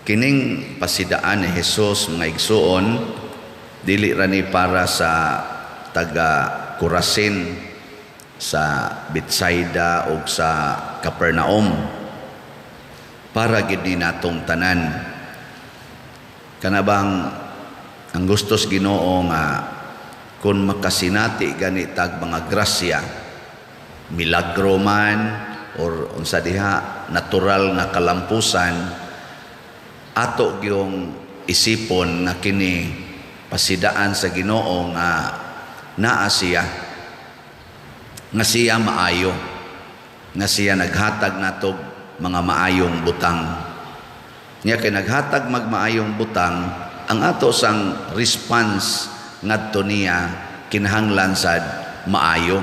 Kining pasidaan ni Jesus, mga igsuon, dili ra ni para sa taga Corazin, sa Bethsaida ug sa Capernaum. Para gid ni natong tanan. Kana bang ang gustos Ginoo nga kung makasinati gani tag mga grasya, milagro man or unsa diha, natural nga kalampusan, ato gyung isipon nga kini pasidaan sa Ginoo nga naa siya, nga siya maayo, nga siya naghatag natog mga maayong butang. Nya kay naghatag magmaayong butang, ang ato sang response ngadto niya kinahanglan sad maayo.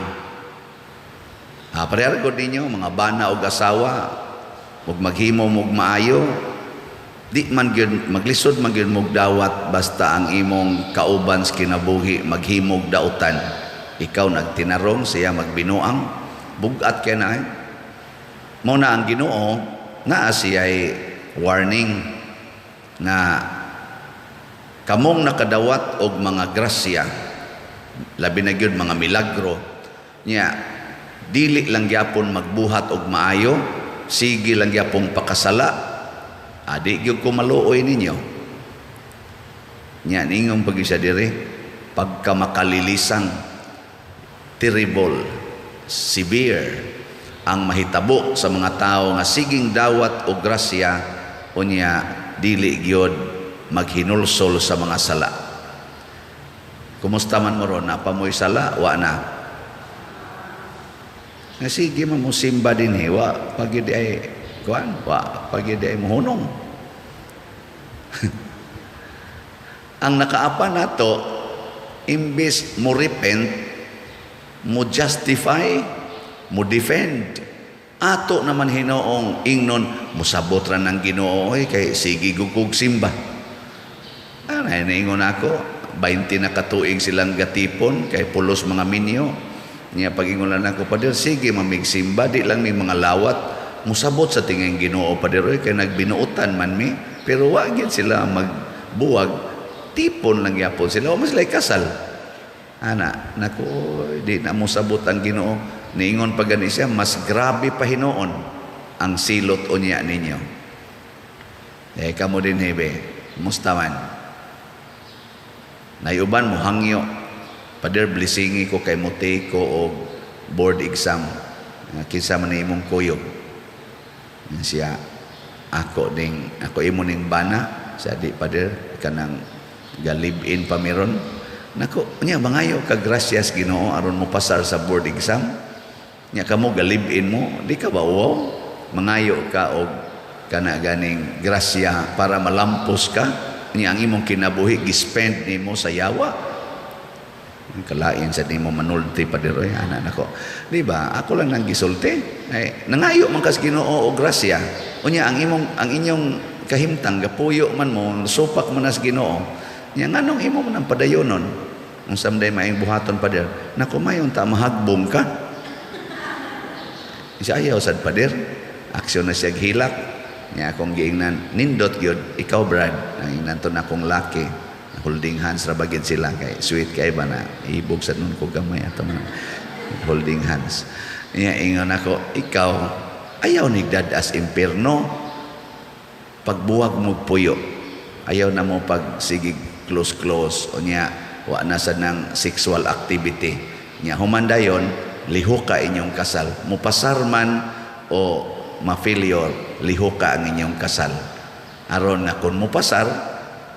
Parehar gud ninyo mga bana og asawa ug maghimo mog maayo, di man gyud maglisod man gyud mog dawat basta ang imong kauban sa kinabuhi maghimog dautan. Ikaw nagtinarong, siya magbinuang, bugat kay na ay. Mao na ang Ginoo naa siya'y warning na kamong nakadawat og mga grasya, labi na gyud mga milagro nya, dili lang gyapon magbuhat og maayo, sige lang gyapon pakasala, adi gyud ko maluoy ninyo. Nya ningon pag isa diri, pagka makalilisang, terrible, severe ang mahitabo sa mga tao nga siging dawat og grasya unya dili gyud maghinulsol sa mga sala. Kumusta man mo ron? Naa pa mo'y sala? Wa na. Nga sige man mo simba dinhi, wa pagid ay kuan, wa pagid ay mohunong. Ang nakaapa nato, imbes mo repent, mo justify, mo defend. Ato naman hinoong ingnon, musabot ra ng Ginoo oy kay sige gugug simba. Ana niingon ako, 20 na katuig silang gatipon kay pulos mga minyo. Niya pag-ingon lang ako, "Pader, sige mamig simba, di lang may mga lawat." Musabot sa tingin Ginoo, pader, oy kay nagbinuotan man mi, pero wa gyud sila magbuwag, tipon lang gyapon sila, wa man sila kasal. Ana, naku, di na mosabot ang Ginoo. Niingon pa gani siya, mas grabe pa hinuon ang silot unya ninyo. Eh, kamo din hebe, musta man? Nayuban mo hangyo. "Pader, blessingi ko kay mo-take ko og board exam." Kinsa man imong kuyog? Siya, ako ning ako imo ning bana sa di, pader, kanang ga-live-in pa meron. Nako, nya mangayo ka grasyas Ginoo aron mo pasar sa board exam. Nya kamo ga live-in mo, di ka ba wow? Mangayo ka og kana ganing grasya para malampos ka. Nya ang imong kinabuhi gispend nimo sa yawa. Kalain sa nimo manulti pa oy, ana nako. Di ba? Ako lang nang gisulti. Ay, nangayo man kas Ginoo og grasya. Unya ang imong ang inyong kahimtang gapuyo man mo, supak man nas Ginoo. Nya nganong imo man ang padayonon? Unsa man day maayong buhaton, pader? Nako, mayon ta mahagbong ka. Siya, ayaw sad, pader. Aksyon na siya hilak. Nya akong giingnan, nindot gyud ikaw, Brad. Ang ingnan to na akong laki. Holding hands ra bagid sila kay sweet kay ba na ibog sa nun ko gamay ato man holding hands. Nya ingon ako, ikaw ayaw nigdad as impierno pagbuwag mo puyo. Ayaw na mo pag sige close close o nya wa na sa nang sexual activity. Nya human dayon lihuka inyong kasal. Mupasar man o ma-failure, lihuka ang inyong kasal. Aron nga kung mupasar,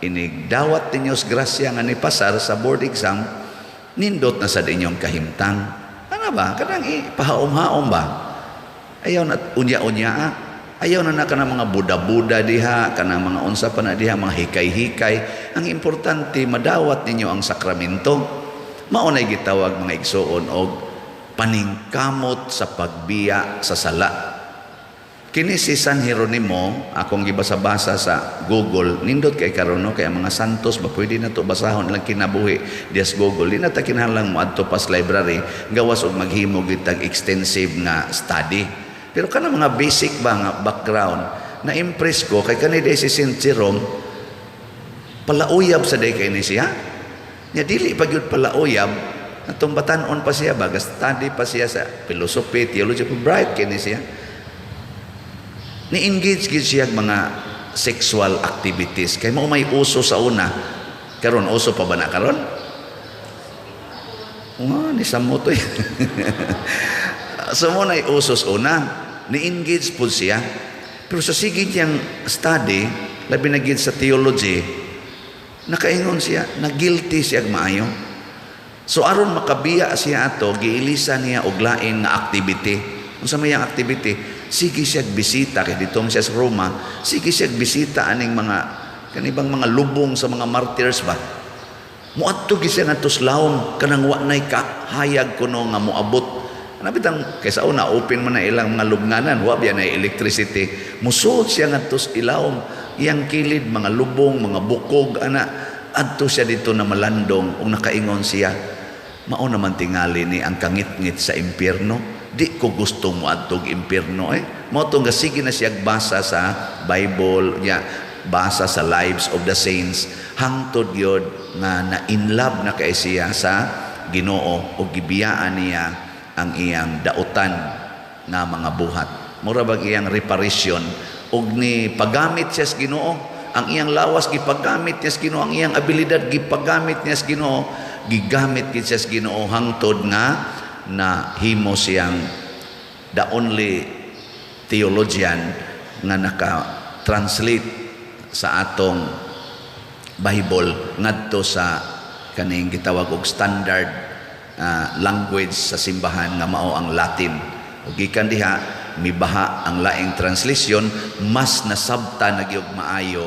inigdawat ninyo sa grasya nga nipasar sa board exam, nindot na sa inyong kahimtang. Ano ba? Kanang ipahaom-haom ba? Ayaw na unya-unya ah. Ayaw na na kanang mga buda-buda diha, kanang mga unsa pa na diha, mga hikay-hikay. Ang importante, madawat ninyo ang sakramento. Mao na'y gitawag, mga igsuon, og paningkamot sa pagbiya sa sala. Kini si San Jeronimo, akong gibasa-basa sa Google, nindot kay karon no, kay ang mga santos ba pwede na to basahon lang kinabuhi dias Google. Di na ta kinahanglan moadto pas library gawas og maghimo gyud tag extensive nga study. Pero kana mga basic ba nga background, Na-impress ko kay kani si Saint Jerome, palauyab sa day kay ni siya. Nya dili pa gyud palauyab, atong batan-on pa siya ba, study pa siya sa philosophy, theology, bright kay ni siya. Ni-engage gyud siya mga sexual activities kay mao may uso sa una. Karon, uso pa ba na karon? Nga ni samot oy. So mo nay uso sa una, ni-engage pud siya. Pero sa sige niyang study, labi na gid sa theology, nakaingon siya, na guilty siya maayo. So aron makabiya siya ato, giilisan niya og lain nga activity. Unsa may ang activity? Sige siya bisita kay dito siya sa Roma, sige siya bisita aning mga kanibang mga lubong sa mga martyrs ba. Muadto gyud siya ngadto sa lawom, kanang wa nay kahayag kuno nga moabot. Ana bitang kay sa una open man na ilang mga lubnganan, wa biya na electricity. Musuod siya ngadto sa ilawom, iyang kilid mga lubong, mga bukog ana. Adto siya dito na malandong ug nakaingon siya, "Mao naman tingali ni ang kangitngit sa impyerno. Di ko gusto mo adtog impyerno eh." Mao tong sige na siya basa sa Bible niya, basa sa lives of the saints, hangtod gyud nga na in love na kay siya sa Ginoo ug gibiyaan niya ang iyang dautan nga mga buhat. Mura bag iyang reparation ug ni paggamit siya sa Ginoo, ang iyang lawas gipagamit niya sa Ginoo, ang iyang abilidad gipagamit niya sa Ginoo, gigamit gid siya sa Ginoo hangtod nga na himo siyang the only theologian nga naka-translate sa atong Bible ngadto sa kaning gitawag og standard language sa simbahan nga mao ang Latin. Ug gikan diha mibaha ang laing translation, mas nasabta na gyud maayo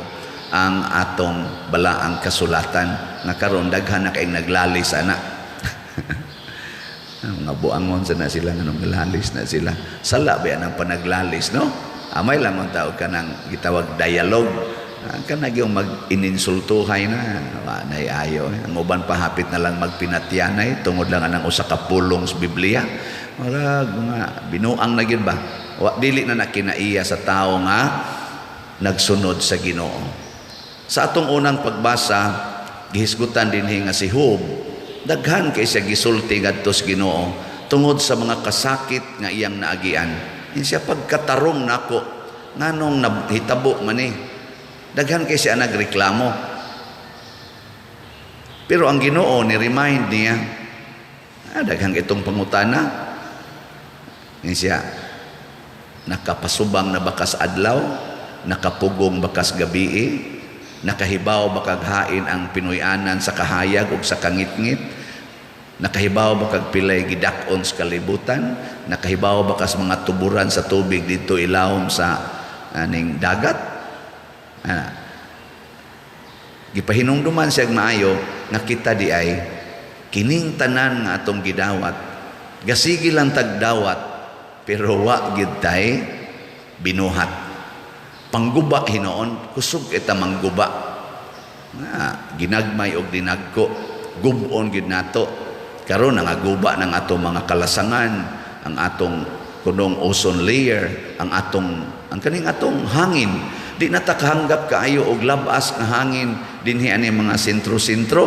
ang atong balaang kasulatan nga karon daghan na kayong naglalis ana. Mga buangon sa na sila nga naglalis na sila. Sala ba ang panaglalis, no? Amay lang ang tao kanang gitawag dialogue. Kana yung mag-ininsultuhay na, wa nay ayo. Ang uban pa hapit na lang magpinatyanay tungod lang anang usa ka pulong sa Biblia. Marag mga binuang na gyud ba? Wa, dili na nakinaiya sa tao nga nagsunod sa Ginoo. Sa atong unang pagbasa, gihisgutan dinhi nga si Job, daghan kay siya gisulti ngadto sa Ginoo tungod sa mga kasakit nga iyang naagian. Ingon siya, "Pagkatarong nako, nganong nahitabo man ni?" Daghan kay siya nagreklamo. Pero ang Ginoo ni remind niya, "Daghan itong pangutana." Ingon siya, "Nakapasubang na ba ka sa adlaw? Nakapugong ba ka sa gabii? Nakahibaw ba kag hain ang pinuy-anan sa kahayag ug sa kangitngit? Nakahibaw ba kag pilay gidak-on sa kalibutan? Nakahibaw ba ka sa mga tuburan sa tubig dito ilawom sa aning dagat?" Ana. Gipahinumduman siya maayo nga kita di ay kining tanan nga atong gidawat, gasigi lang tagdawat pero wa gid tay binuhat. Pangguba hinoon, kusog kita mangguba. Nga ginagmay og dinagko, gub-on gid nato. Karon nangaguba ng atong mga kalasangan, ang atong kunong ozone layer, ang atong ang kaning atong hangin. Di na ta kahanggap kaayo og labas nga hangin dinhi ani mga sentro-sentro.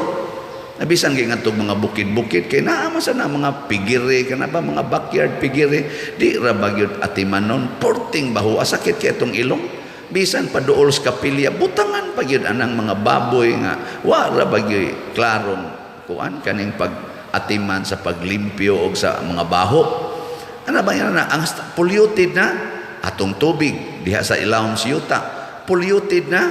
Nabisan kay ngadtong mga bukid-bukid kay naa man sa na mga piggery kana ba, mga backyard piggery, di ra ba gyud atimanon, porting baho, sakit kay atong ilong. Bisan pa duol sa kapilya, butangan pa gyud anang mga baboy nga wa ra ba gyud klarong kuan kaning pag atiman sa paglimpyo og sa mga baho. Ana ba yan na ang polluted na atong tubig diha sa ilawom sa yuta, polluted na,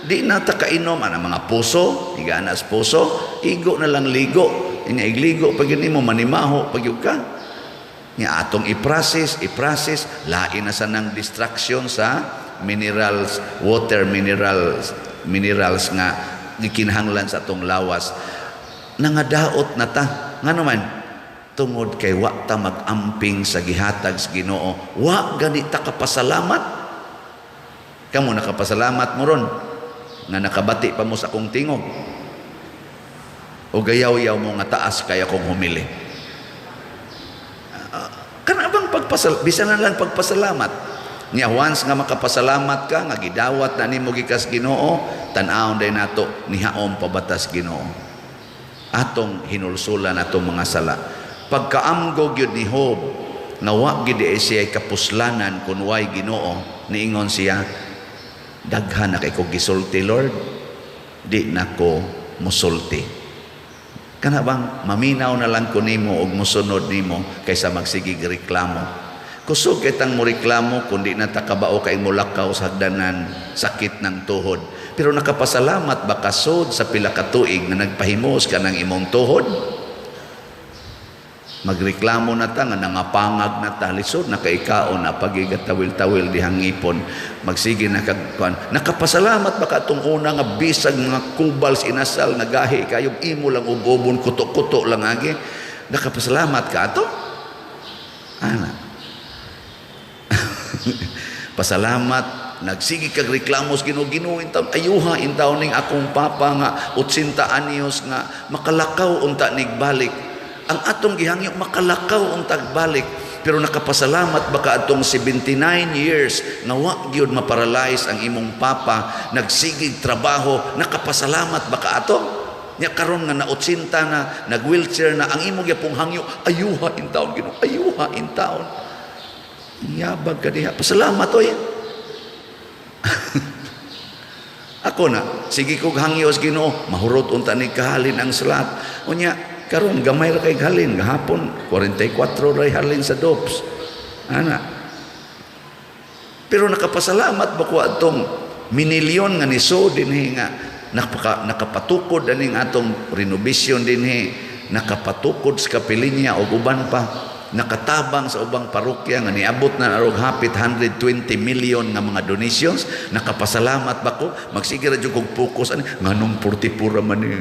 di na ta kainom ana mga puso, higaan na sa puso, igo na lang ligo. Inya igligo pag yun mo manimaho pag yun ka. Nya atong i-process, i-process, lain na sa nang destruction sa minerals, water minerals, minerals nga gikinahanglan sa atong lawas. Nangadaot na ta. Ngano man? Tungod kay wa ta mag-amping sa gihatag sa Ginoo. Wa gani ta kapasalamat. Kamo, nakapasalamat mo ron nga nakabati pa mo sa akong tingog? O gayaw-yaw mo nga taas kaya kong humili? Kana bang pagpasal, bisan na lang pagpasalamat. Nya once nga makapasalamat ka nga gidawat na nimo gikas Ginoo, tan-awon day nato nihaom pabatas Ginoo. Atong hinulsulan atong mga sala. Pagkaamgo gyud ni Job nga wa gid siya kapuslanan kun way Ginoo, niingon siya, "Daghan na kay ko gisulti, Lord, di na ko musulti. Kana bang maminaw na lang ko nimo og musunod nimo kaysa magsigig reklamo." Kusog kitang mo reklamo kung di na ta kabao kay mulakaw sa hagdanan, sakit ng tuhod. Pero nakapasalamat ba ka sod sa pila ka tuig nga nagpahimos ka ng imong tuhod? Magreklamo na ta nga nangapangag na ta, lisod na kaikaon na pagigatawil-tawil dihang ngipon, magsige na kag kuan. Nakapasalamat ba ka atong una nga bisag mga kubal sa inasal nga gahi kayo, imo lang ubobon, kuto-kuto lang agi? Nakapasalamat ka ato ana? Pasalamat. Nagsige kag reklamo sa Ginoo, "Ginoo, intawn ayuha intawn ning akong papa nga 80 anyos nga makalakaw unta nigbalik." Ang atong gihangyo, makalakaw untag balik. Pero nakapasalamat ba ka atong 79 years nga wa gyud maparalyze ang imong papa, nagsigig trabaho? Nakapasalamat ba ka ato? Nya karon nga na 80 na, nag wheelchair na, ang imong gyapong hangyo, "Ayuha intawn, Ginoo, ayuha intawn." Yabag ka diha. Pasalamat oy. Ako na, sige kog hangyo sa Ginoo, mahurot unta ni kahalin ang salat. Unya, karon gamay ra kay halin, gahapon 44 ray halin sa DOPS. Ana. Pero nakapasalamat ba ko atong minilyon nga niso dinhi nga nakapatukod aning atong renovation dinhi, nakapatukod sa kapilinya og uban pa, nakatabang sa ubang parokya nga niabot na og hapit 120 million nga mga donations? Nakapasalamat ba ko? Magsige ra jud kog focus ani nganong 44 ra man ni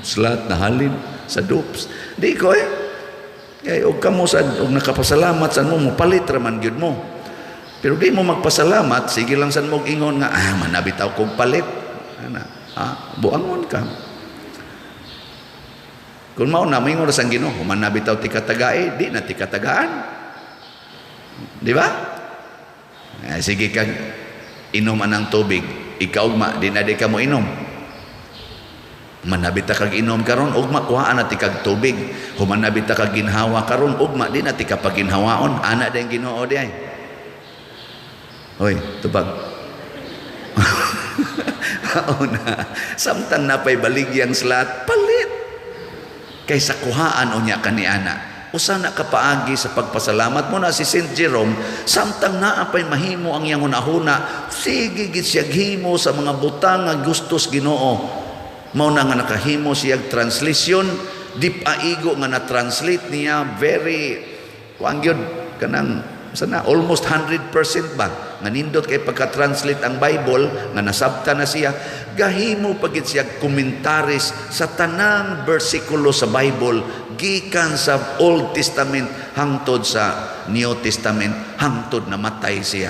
slot na halin sa DOPS. Di ko eh kay og kamo sad og nakapasalamat sa mo, mopalit ra man gyud mo. Pero di mo magpasalamat, sige lang san mo ingon nga manabitaw kog palit ana, buangon ka. Kung mao na, moingon ra sang Ginoo, human na bitaw ti katagae, di na ti katagaan. Di ba? Eh, sige kag inom anang tubig, ikaw ugma, di na di ka mo inom. Manabita kag inom karon, ugma kuhaan na ti kag tubig. Human na bitaw kag ginhawa karon, ugma di na ti ka paginhawaon. Ana din Ginoo di ay. Hoy, tubag. Mao na, samtang napay baligyang slot, palit kaysa kuhaan unya kaniana. Usa na ka paagi sa pagpasalamat mo na si St. Jerome, samtang naa pay mahimo ang iyang hunahuna, sige gid siya himo sa mga butang nga gustos Ginoo. Mao na nga nakahimo siya translation, di paigo nga na-translate niya very kuan gyud, kanang sana almost 100% ba nga nindot kay pagka-translate ang Bible nga nasabta na siya. Gahimo pagid siya komentaris sa tanang bersikulo sa Bible gikan sa Old Testament hangtod sa New Testament, hangtod namatay siya.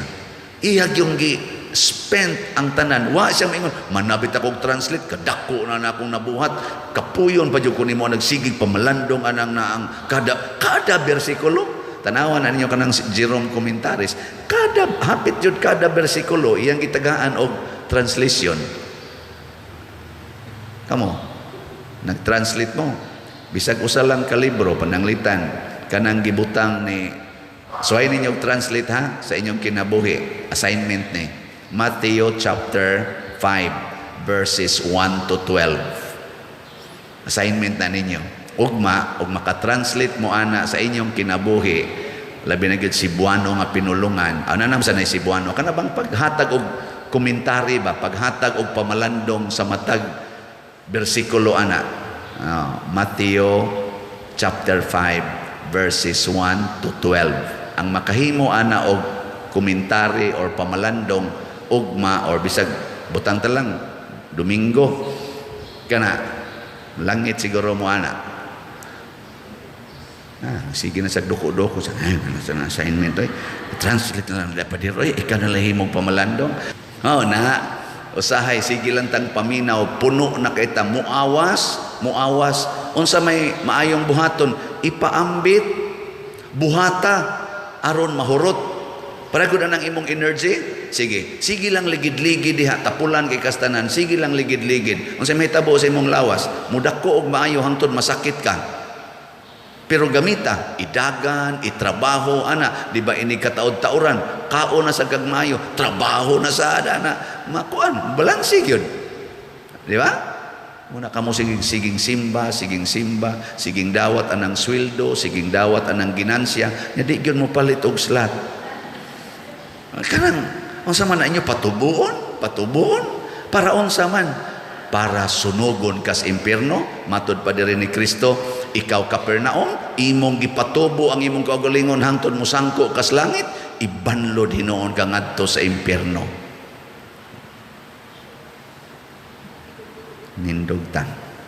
Iya yung gi spent ang tanan. Wa siya maingon, "Manabit akong translate, kadako na na akong nabuhat, kapuyon pa jud ko nimo nagsigig pamalandong anang naang kada kada bersikulo." Tanawan na ninyo kanang Jerome Commentaries, kada hapit jud kada bersikulo iyang gitagaan og translation. Kamo nag-translate mo bisag usa lang ka libro, pananglitan kanang gibutang ni. So ay ninyo translate ha sa inyong kinabuhi. Assignment ni Matthew chapter 5 verses 1 to 12. Assignment na ninyo. Ugma, ug maka-translate mo ana sa inyong kinabuhi, labi na gyud Cebuano nga pinulungan. Ano naman sa Cebuano? Kana bang paghatag og komentary ba, paghatag og pamalandong sa matag bersikulo ana. Matthew chapter 5 verses 1 to 12. Ang makahimo ana og komentary or pamalandong ugma or bisag butang talang Domingo kana, langit siguro mo ana. Sige na sa duko-duko sa ay, sa assignment oy. Translate na lang dapat diro oy, ikaw na lang himong pamalandong. Oh, na usahay sige lang tang paminaw, puno na kay ta, muawas, muawas. Unsa may maayong buhaton, ipaambit, buhata aron mahurot. Para gud ang imong energy, sige, sige lang ligid-ligid diha, tapulan kay kastanan, sige lang ligid-ligid. Unsa may hitabo sa imong lawas? Mudako og maayo hangtod masakit ka. Pero gamita, idagan, itrabaho, ana, di ba ini kataod-tauran, kaon na sa gagmayo, trabaho na sa ana, makuan, balanse gyud. Di ba? Muna kamo siging siging simba, siging simba, siging dawat anang sweldo, siging dawat anang ginansya, nya di gyud mo palit og slot. Kanang unsa man na inyo patubuon, patubuon para unsa man, para sunugon kas impierno. Matud pa diri ni Kristo, ikaw Capernaum, imong gipatubo ang imong kaugalingon hangtod mosangko kas langit, ibanlod hinuon ka ngadto sa impierno. Nindog ta.